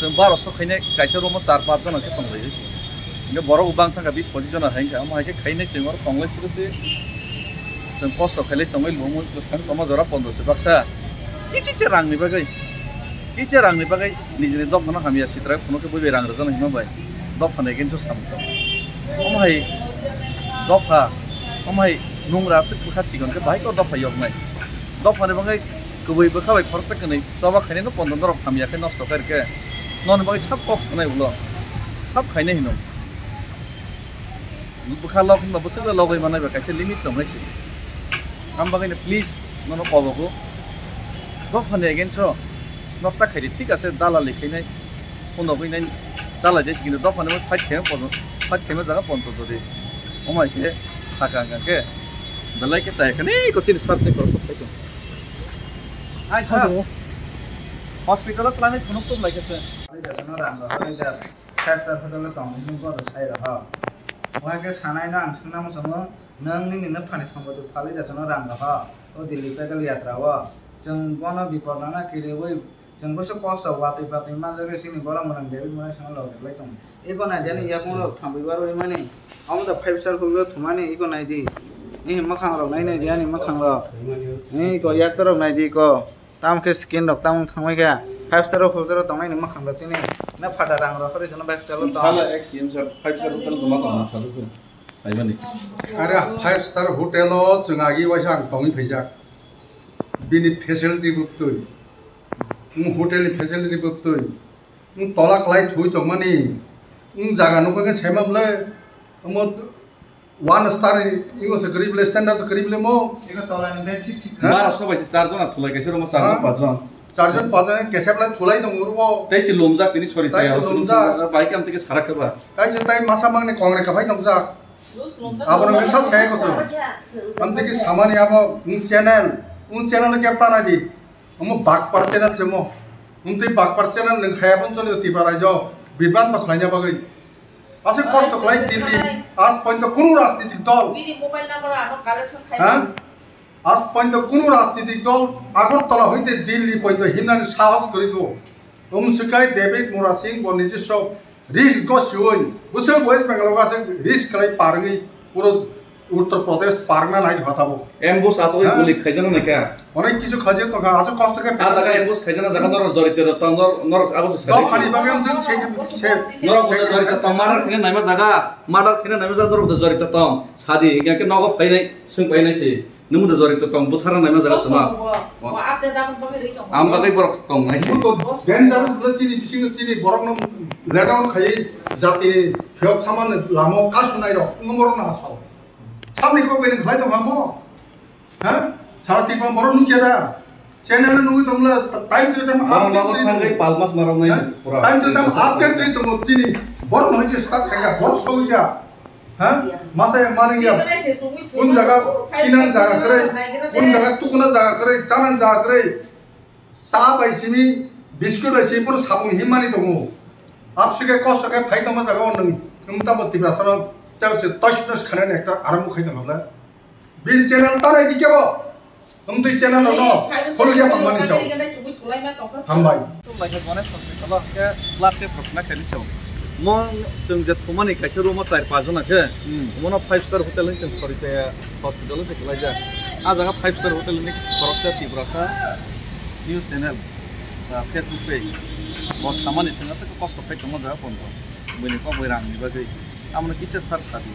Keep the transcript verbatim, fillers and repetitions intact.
Chwng baro so khainai kaisa room o char panch jona khe tong lai se. Hingke borok bo bang thangkha bis pochis jona hai kha. Omo hai khe khainai chwng oro tong lai siro se. Chwng kosto khailai tongwi lumo bwskang toma jora pondro se baksa. Kichi che rang ni bagwi. Kichi rang ni bagwi nijini dopha no hamya sitra phunuk khe bui bai rang rwjak nai hima bai. Dopha ni against o samung tong. Omo hai dopha. Omo hai nungra se bwkha chikon khe bahai khe o dopha yok nai. Dopha ni bagwi kwbwi bwkha bai khoroksa kwnwi choba khainai no pondro norok hamya khe nosto khair khe. Noni bagwi sab kok sanai ulo. Sab khainai hino. Bwkha log hinba bwswk logwi manai ba kaisa limit tong hai se. Am bagwi no please nono kobogo. Dopha ni against o nok ta khaidi thik ase dalali khainai. Phunugwi nai chalai de sikino dopha ni fight khe pon-, fight khe jaga ponto jodi. Omai khe saka hwnkha khe belai khe chai khe ni ko chini sat ni korok phai tong. Ai sir. Hospital o twlangwi phunuk tum lai khe se. Ai da jana rang da, ai da. Sir, sir, hotel o tong, nung bodo sai rw ho. Wahai khe sanai no ang swngna muchungo, nwng nini nwphani sompoti phalwi da chwngno rang rw ho. O Delhi pedal yatra o. Chwng bono bipor nangna kiriwi, chwng bwswk kosto watwi patwi manjagwi chini borok mwnang David Murasingno logi lai tongo. Eko nai de ani yakung rok thambwi barwi mani. Omo da five star hotel o thumani eko nai di. Nini mwkhang rok nai nai di ani mwkhang rok. Nini eko yaktor rok nai di eko. Tamo khe skin rok tamo thangwi khe five star o hotel o tongnai ni mwkhang da chini na phata rang rok ri chwngno five star o tong. Sala ek C M sir five star hotel tongma tongma sala se. Aibani. Are five star hotel o chwng agi waisa ang tongwi phaijak. Bini facility bwktwi. Nwng hotel ni facility bwktwi. Nwng tola kwlai thwi tongmani. Nwng jaga nukha khe sema bwle. Omo one star ni, ego se kwrwi bwle, standard se kwrwi bwle mo. Ego tola ni bed sheet sheet. Ha? Bara sobai se char jona thulai kaisa room o char jon, ha? Pach jon. Char jon pach jon kesep lai thulai tongo oro. Tei se lumjak tini sori chaya. Tei se lumjak. Bai kam tike sarak khe ba. Tei se tai masa mangni kongre kaphai tongjak. Abo no sa saya ko se. Am tike samani abo nwng channel, nwng channel no kep ta nai di. Omo bakpar channel se mo. Nwng tei bakpar channel nwng khaya pon choli Tripura rajyo bibran to khlaina bagwi. Aswk kosto khlai Delhi, aaj porjonto kunu rajnitik dol. Bini mobile number ano collection khai. Ha? Aaj porjonto kunu rajnitik dol Agartala hoite Delhi porjonto himnani sahos kwrwi kho. Omswkai David Murasing bo nijiswa risk go siwi, bwswk West Bengal o aswk risk khlai parwi puro Uttar Pradesh parna nai hota bo. Ambush aswk ha? Guli khaijana nai ka? Onek kisu khaijak tongkha, aswk kosto khe. A jaga ambush khaijana jaga norok jorito da tong, nor-, norok abo se. Dophani bagwi amse se, se, norok se, bodo jorito tong, murder khina naima jaga, murder khina naima jaga norok bodo jorito tong. Sadi, ya ke nogo phainai, swng phainai se. Nwng bodo jorito tong, buthara naima jaga sama. Bo, bo, bo, update aboni bagwi rwi tong. Am bagwi borok tong nai se. Bo to dangerous le chini bisingo chini borok no let down khai jati phiyok samani lama kasu nai rok, nwng borok na asal. Samni kok bini khlai tong hamo. Ha? Sara Tripura borok nukya da. Channel nugwi tongla time to time borok update nogo thangwi pal mas marok nai pura. Time to time update twi tongo tini. Borok no je start khaya, borok sogya. Ha? Masa yang mani ya. Kun jaga kinan jaga kre, kun jaga tukuna jaga kre, chanan jaga kre. Sa bai simi, biscuit bai simi, puro sapung himmani tongo. Absike kosto khe phai tongma jaga o nwng, nwng tamo Tiprasa no, tamo se tosh tosh khanani ekta aram khai tongla. Bini channel ta nai di kebo. Nwngtwi channel no follow ya tongmani chao. Hambai. Tumbai khe Ganesh Hospital o khe blood test rok khlai khaini chao. Mo chwng je thumani kaisa room o char panch jona khe, hmm, omono five star hotel ni chwng sori khe hospital o se khlaijak. A jaga five star hotel ni khoroksa Tiprasa news channel, ah, Facebook page. Bo samani chwng aswk kosto khai tongma jaga ponto. Buini kok bai rang ni bagwi. Amoni kisa sar sadi.